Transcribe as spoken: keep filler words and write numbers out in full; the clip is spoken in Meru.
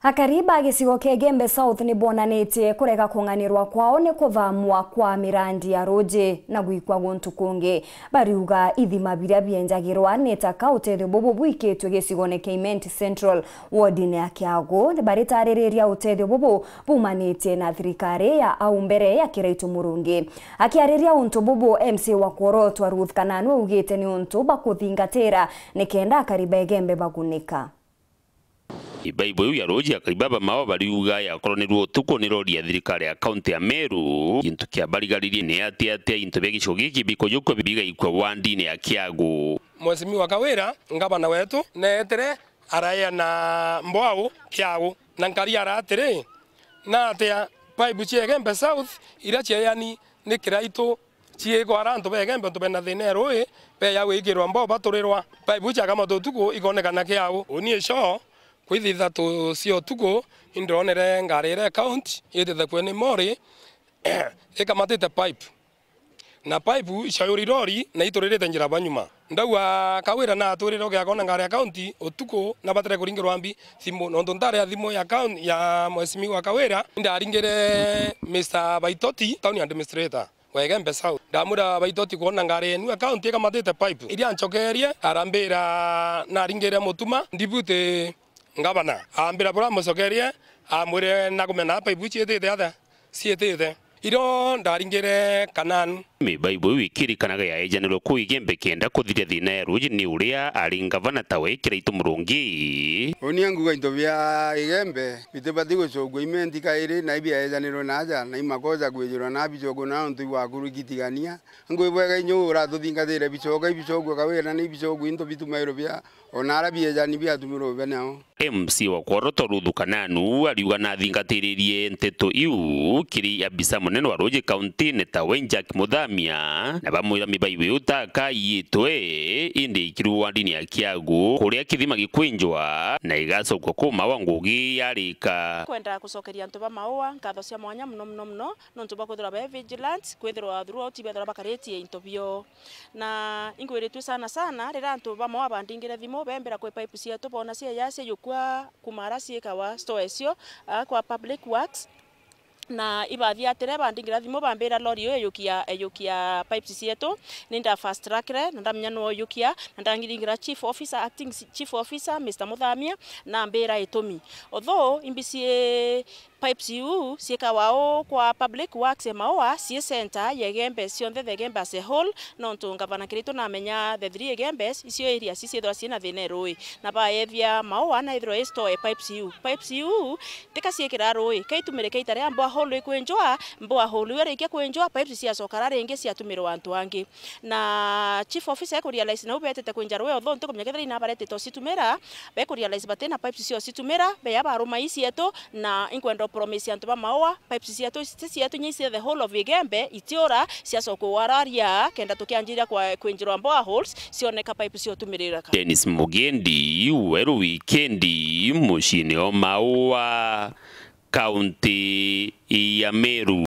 Akari ba gicigo kia Igembe South ni bonanitie kurega kung'anirwa kwao ni kuthamwa kwa mirandi ya ruuji na gwikwa guntu kungi. Bariuga ithima biria bienjagirwa ni taka utethio bubu bwikitwe gicigone kia Imenti Central, wodine ya Kiagu. Ni baritaririria utethio bubu bumanitie na thirikari ya au mbere ya Kiraitu Murungi. Akiariria untu bubu, M C A wa Kworotwa Ruth Kananu augite ni untu bakuthingatira ni kenda akari ba Igembe bagunika. Ibaibu iu ya ruuji akari baba mao bariuga yakoronirwe utuku ni rori ya thirikari ya kaunti ya Meru. Gintu kiabarigaririe ni atia atia into bia gicigo giki bikujukua bigaikua wandine ya Kiagu. Mheshimiwa Kawira, ngavana wetu, neetire araeana mbwau Kiagu, na nkari ara atiri, na atia pipe cia Igembe South iria cieani ni Kiraitu ciigwara antu ba Igembe, antu bena thina ya ruui, beya gwikirwa mbao baturirwa. Pipe iu ciakamata utuku ikonekana Kiagu. Uni icio, kwithitha tu cia utuku, indonere ngari iria county itithekwe ni mori ikamatite pipe. Na pipe icayuri rori na ituririte njira ba nyuma. Ndauga Kawira na atwirire ugiakona ngari ya county utuku na batire kuringirwa mbi thimu, nontu ntari ya thimu ya county ya Mheshimiwa Kawira, indaringire Mister Baitoti, town administrator wa Igembe South. Ndamwira, "Baitoti, kwona ngari yenu ya county ikamatite pipe." Iria ancokerie, arambira naringire Mutuma, deputy ngavana. Ambira buria amucokerie, amwire, "Nakumena pipe iu ciitite atia? Ciitite." Irio ndaringire Kananu. Mibaibu iu ikirikanaga yaejanirwe kuu Igembe kenda kuthiria thina ya ruuji ni uria ari ngavana tawe Kiraitu Murungi. Uni anguga into bia Igembe bitibati gucokua Imenti kairi, na ibiaejanirwe na aja, na imakoja kwijirwa na bicokua na untu ibwakuru igitigania. Ngwibwega inyu uratuthingatire bicokua, ibicokua Kawira ni ibicokua into bitumairwe bia, ona ara biejani biatumirwe bia nao. M C A wa Kworotwa Ruth Kananu ariuga nathingatiririe nteto iu kiri abisa munene wa ruuji kauntine tawe Jack Muthamia, na bamwira mibaibu iu taka iitwe, indi ikirwa wandini ya Kiagu, kuria kithima gikwinjwa, na igacokua kuu Maua ngugi yarika. Kwenda gucokeria antu ba Maua nkatho cia mwanya muno, muno, muno, nontu bwa kwithirwa be vigilant, kwithirwa throughout bethirwa bakaritie into bio. Na ingwiritue sana sana, riria antu ba Maua bandingire thimu, bembira kwi pipe cietu, boona cieya ciayukua kuma ara ciikawa store icio, a, kwa public works. Na ibathiatire, bandingira thimu, bambira lori iyo eyukia, eyukia pipes cietu. Ni nda fast trackre, na ndamenya nuu oyukia, na ndaringira chief officer, acting chief officer, Mister Muthamia, na ambira itumi. Although imbisi pipes iu ciikawa uu kwa public works e Maua, cii center ya Igembe cionthe, the Igembe as a whole, nontu ngavana Kiraitu namenya the three Igembes, icio areas cithirwa ciina thina e ruui, na baethia Maua na ithirwa i store e pipes iu. Pipes iu tika ciikira ruui, ka itumire kaita ria borehole ikwinjwa, borehole iu yarikia kwinjwa, pipes ciacoka ra ringi ciatumirwa antu angi. Na chief officer ekurealize nau betete kwinja ruui, although ntikumenya kethira inabaretete ocitumira, bekurealize batina pipes cia ocitumira, beya baruma ii cietu, na inkwenda upromise antu ba Maua, pipes cietu, ti cietu, inya cia the whole of Igembe, itiura, ciacoka wararia, kenda tukianjiria kwa, kwinjirwa boreholes, cioneka pipes cia utumirira ka. Dennis Mugendi, Weru Wikendi, muciini o Maua, kaunti ya Meru.